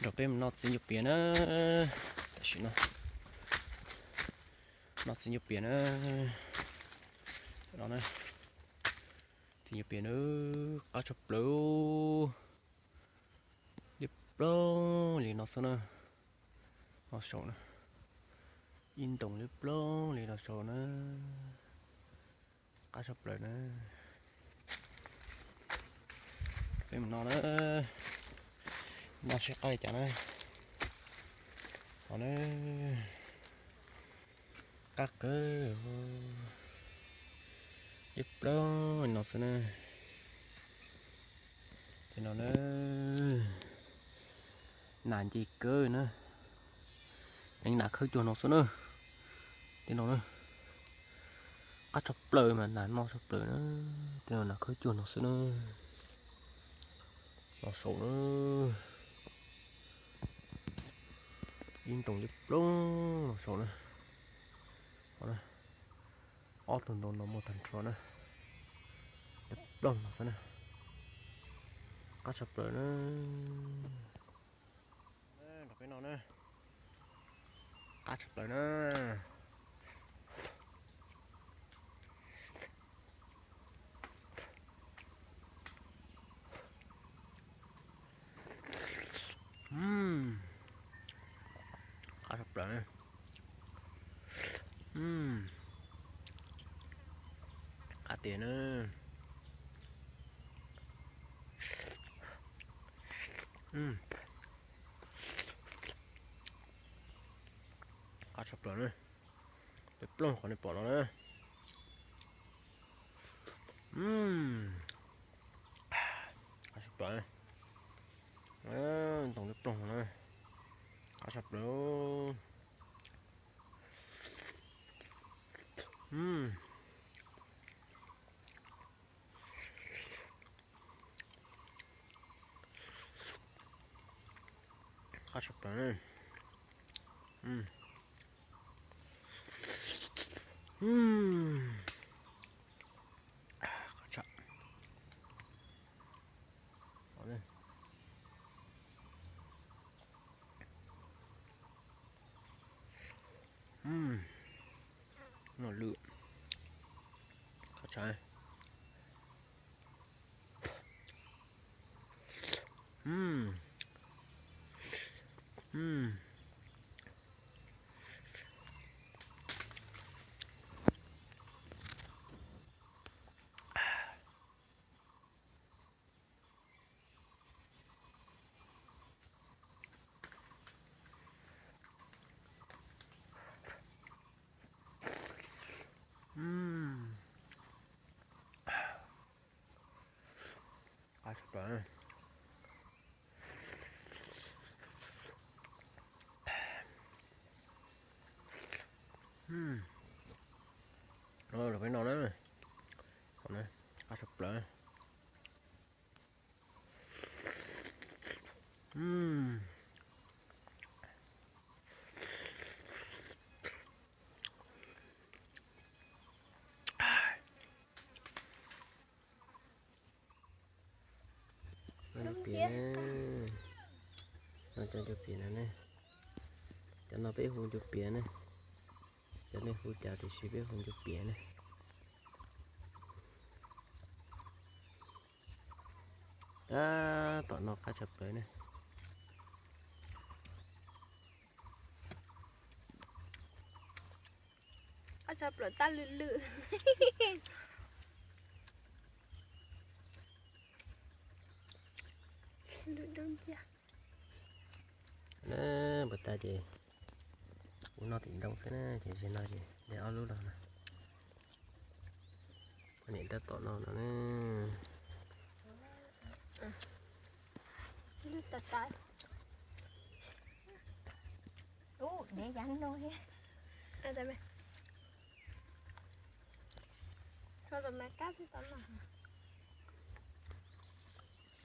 Nrog peb mus noj txiv ncuav pias na. Tam sim no noj txiv ncuav pias na. Tam no na, txiv ncuav pias na, qab tshaj plaws. Liab ploog li no xwb na. Noj saum na, ib ntoos liab ploog li no saum na. Qab tshaj plaws na. Peb mus noj na, noj seb qab li cas na. Qab kawg, liab ploog li no xwb na. Tej no na, nas nce kawg na. Neev nas khawb cuag no xwb na. Tej no na, qab tshaj plaws mas nas noj tshaj plaws na. Tej no nas khawb cuag no xwb na. Los saum na, ib ntoos liab ploog los saum na. Ob tug ntoo no muaj tag nrho na, liab ploog no xwb na. Qab tshaj plaws na. Nrog peb noj na, qab tshaj plaws na. Qab tshaj plaws na. Qab tiag na. Qab tshaj plaws na. Liab ploog qhov nej pom no na. Qab tshaj plaws. Ntoo liab ploog no na. Qab tshaj plaws. Qab tshaj plaws. Qab tshaj. Noj lwm. Qab tshaj. Qab tshaj plaws. Los peb noj na. Qab tshaj plaws. Noj ncuav pias na. Noj cov ncuav pias no ne. Cov no peb hu ncuav pias ne. Cov nej hu cas tiam sis peb hu ncuav pias ne. Tab tom no qab tshaj plaws ne. Qab tshaj plaws tab lwm lwm. Lwm dub nciab. Npuag tas ces kuv noj tim ntoo xwb na, ces ze no ces de ob lub los na. Poj niam tab tom no no na. Ub, dev yav no thiab. Ho tom mas kab twb tau noj.